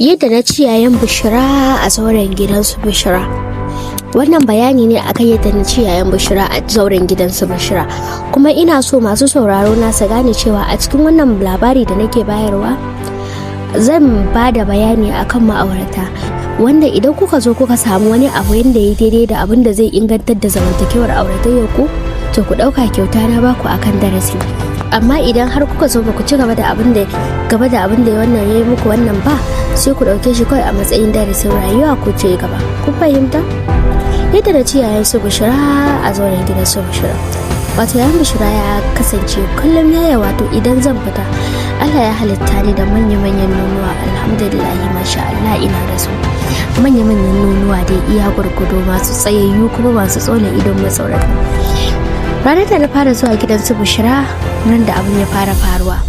Yadda na ci yayan Bushira a zauren gidansu Bushira. Wannan bayani ne akan yadda na ci yayan Bushira a zauren gidansu Bushira. Kuma ina so masu sauraro na su gane cewa a cikin wannan labari da nake bayarwa, zan ba da bayani akan ma'aurata, wanda idan kuka zo kuka samu wani abu yanda ya daidai da abin da zai ingantar da zamantakewar auratayyar ku, to ku ɗauka kyauta na baku akan darasi. Amma idan har kuka zo ba ku ci gaba da abin da gaba da abin da wannan ya yi muku wannan ba, sai ku ɗauke shi kawai a matsayin darasin rayuwa, ku ce gaba. Kun fahimta? Yadda na ci yayan su Bushira a zauren gidan su Bushira. Wato yayan Bushira ya kasance kullum yaya, wato idan zan fita, Allah ya halitta ni da manya-manyan nonuwa. Alhamdulillahi, masha Allah, ina da su manya-manyan nonuwa dai iya gwargwado, masu tsayayyu kuma masu tsole idon matsaurata. Ranar da na fara zuwa gidan su Bushira, ran da abin ya fara faruwa,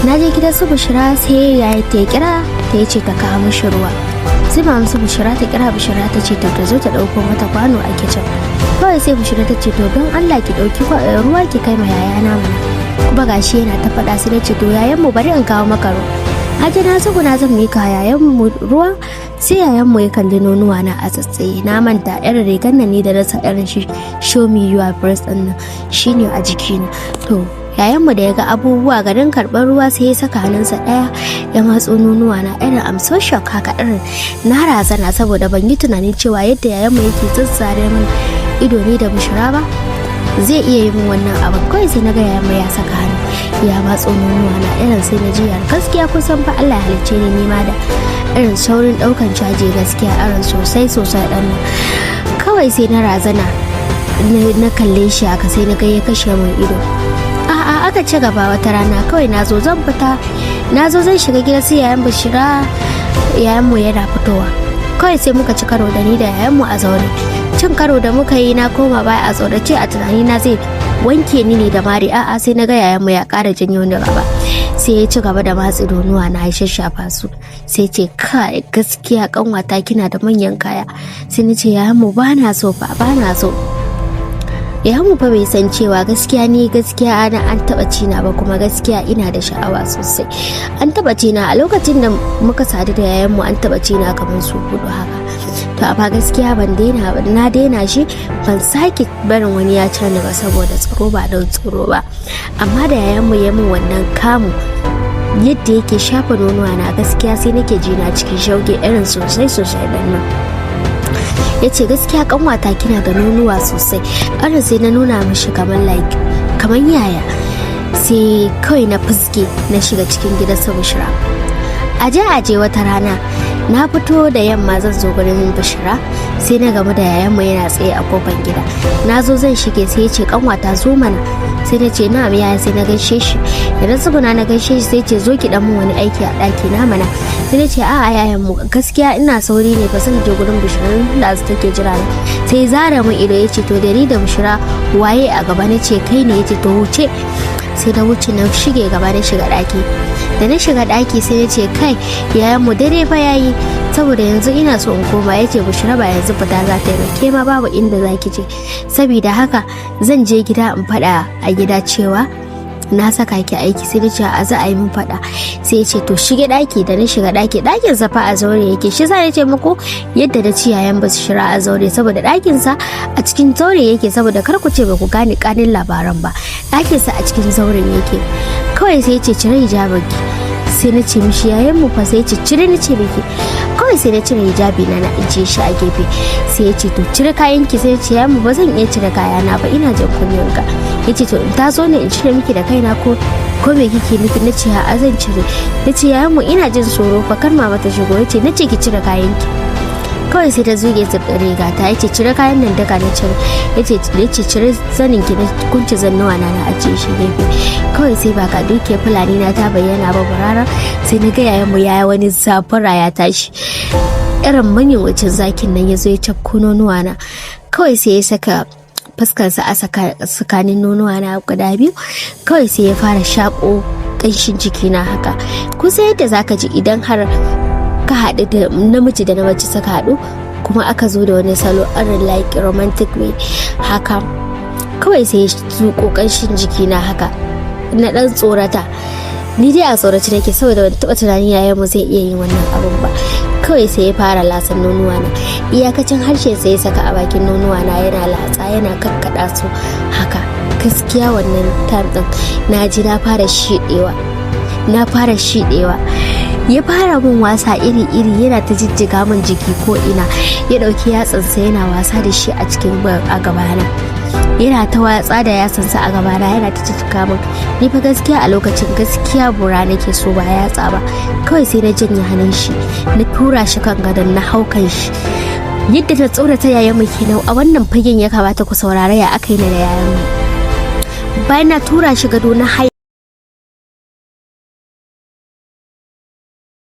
na je gidan su Bushira, sai yaya ta kira ta ce ta kawo mishi ruwa. Sai maman su Bushira ta kira Bushira, ta ce ta zo ta dauko mata kwano a kicin. Kawai sai Bushira ta ce, "To, don Allah ki dauki ruwa ki kai ma yayana mana, kuma gashi yana ta faɗa." Sai na ce, "To, yayan mu, bari in kawo maka ruwa." Aje na tsuguna zan mika yayan mu ruwa, sai yayan mu ya kalli nonuwa na a tsatsaye. Na manta irin rigar nan ne da rasa irin shi "show me your breast" din nan shine a jikina. To, yayan mu da ya ga abubuwa, garin karɓar ruwa sai ya saka hannunsa ɗaya ya matso nonuwa na. Irin am so shock haka, irin na razana, saboda ban yi tunanin cewa yadda yayan mu yake zazzare min ido ne da Bushira ba, zai iya yi min wannan abin. Kawai sai na ga yayan mu ya saka hannu ya matso nonuwa na. Irin sai na ji gaskiya kusan fa Allah ya halicce ni nima da irin saurin daukan caji, gaskiya irin sosai sosai dan nan. Kawai sai na razana, na kalle shi haka, sai na ga ya kashe min ido. A'a, aka ci gaba. Wata rana kawai na zo zan fita, na zo zan shiga gida, sai yayan Bashira, yayan mu yana fitowa. Kawai sai muka ci karo da ni da yayan mu a zaune. Cin karo da muka yi, na koma baya a tsorace, a tunani na zai wanke ni ne da mari. A'a, sai na ga yayan mu ya ƙara janyo ni gaba, sai ya ci gaba da matsi nonuwa na, ya shashafa su. Sai ce, "Kai, gaskiya kanwata kina da manyan kaya." Sai na ce, "Yayan mu, ba na so fa, ba na so." Yayan mu fa bai san cewa gaskiya ni gaskiya ana an taba cina ba, kuma gaskiya ina da sha'awa sosai. An taba cina a lokacin da muka sadu da yayan mu, an taba cina kamar su hudu haka. To, amma gaskiya ban daina, na daina shi, ban sake barin wani ya cani ba saboda tsaro, ba don tsoro ba. Amma da yayan mu ya min wannan kamu, yadda yake shafa nonuwa na, gaskiya sai nake ji na cikin shauke irin sosai sosai dan nan. Ya ce, "Gaskiya kanwata kina da nonuwa sosai." Irin sai na nuna mishi kamar like kamar yaya. Sai kawai na fuske na shiga cikin gidan su Bushira. Aje aje, wata rana na fito da yamma zan zo gurin Bashira, sai na gamu da yayanmu yana tsaye a kofar gida. Na zo zan shige, sai ya ce, "Kanwata, zo mana." Sai na ce, "Na'am, yaya." Sai na gaishe shi. Da na tsuguna na gaishe shi, sai ce, "Zo ki dan mun wani aiki a ɗaki na mana." Sai na ce, "A'a, yayan mu, gaskiya ina sauri ne fa, zan je gurin Bishira da su take jira ni." Sai zara mun ido, ya ce, "To, da ni da Bishira waye a gaba?" Na ce, "Kai ne." Ya ce, "To, wuce." Sai na wuce, na shige gaba, na shiga ɗaki. Da na shiga ɗaki, sai na ce, "Kai, yayan mu, dare fa yayi, saboda yanzu ina so in koma." Ya ce, "Bushira ba yanzu fita za ta yi ba, ke ma babu inda za ki je. Saboda haka zan je gida in faɗa a gida cewa na saka ki aiki." Sai na ce, "A za a yi min faɗa?" Sai ya ce, "To, shige ɗaki." Da na shiga ɗaki, ɗakin sa fa a zaure yake. Shi sa ya ce muku yadda da ci yayan ba su shira a zaure, saboda ɗakin sa a cikin zaure yake. Saboda kar ku ce ba ku gane kanin labaran ba, ɗakin sa a cikin zauren yake. Kawai sai ya ce, "Cire hijabin ki." Sai na ce mishi, "Yayan mu fa." Sai ya ce, "Cire na ce miki." Kawai sai na cire hijabi na, na ajiye shi a gefe. Sai ya ce, "To, cire kayan ki." Sai ya ce, "Yayan mu, ba zan iya cire kayana ba, ina jin kunyan ka." Ya ce, "To, in ta zo ne in cire miki da kaina, ko me kike nufi?" Na ce, "A zan cire." Na ce, "Yayan mu, ina jin tsoro fa, kar mama ta shigo." Ya ce, "Na ce ki cire kayan ki." Kawai sai ta zuge zip riga ta. Yace, "Cire kayan nan duka." Na cire. Yace, "Cire zanin ki." Na kunce zannuwa na, na ajiye shi gefe. Kawai sai ba ka duke fulani na ta bayyana ba barara. Sai na ga yayan mu yaya wani zafura, ya tashi irin manyan wucin zakin nan, ya zo ya cafko nonuwa na. Kawai sai ya saka fuskarsa a tsakanin nonuwa na guda biyu. Kawai sai ya fara shaƙo ƙanshin jikina haka, kusa yadda zaka ji idan har ka haɗu da namiji da na mace suka haɗu, kuma aka zo da wani salo irin like romantic way haka. Kawai sai ya zuƙo ƙanshin jikina haka, na ɗan tsorata. Ni dai a tsorace nake, saboda ban taɓa tunanin yayan mu zai iya yin wannan abun ba. Kawai sai ya fara lasan nonuwa na. Iyakacin harshe sai ya saka a bakin nonuwa na, yana latsa, yana kakkaɗa su haka. Gaskiya wannan time din na ji na fara shiɗewa, na fara shiɗewa. Ya fara min wasa iri-iri, yana ta jijjiga min jiki ko ina. Ya ɗauki yatsansa yana wasa da shi a cikin a gabana, yana ta watsa da yatsansa a gabana, yana ta jijjiga min. Ni fa gaskiya a lokacin, gaskiya bura nake so, ba yatsa ba. Kawai sai na janye hannun shi, na tura shi kan gadon, na hau kan shi. Yadda ta tsorata yayan mu kenan. A wannan fagen ya kamata ku saurara ya aka yi na da yayan mu. Bayan na tura shi gado, na haye.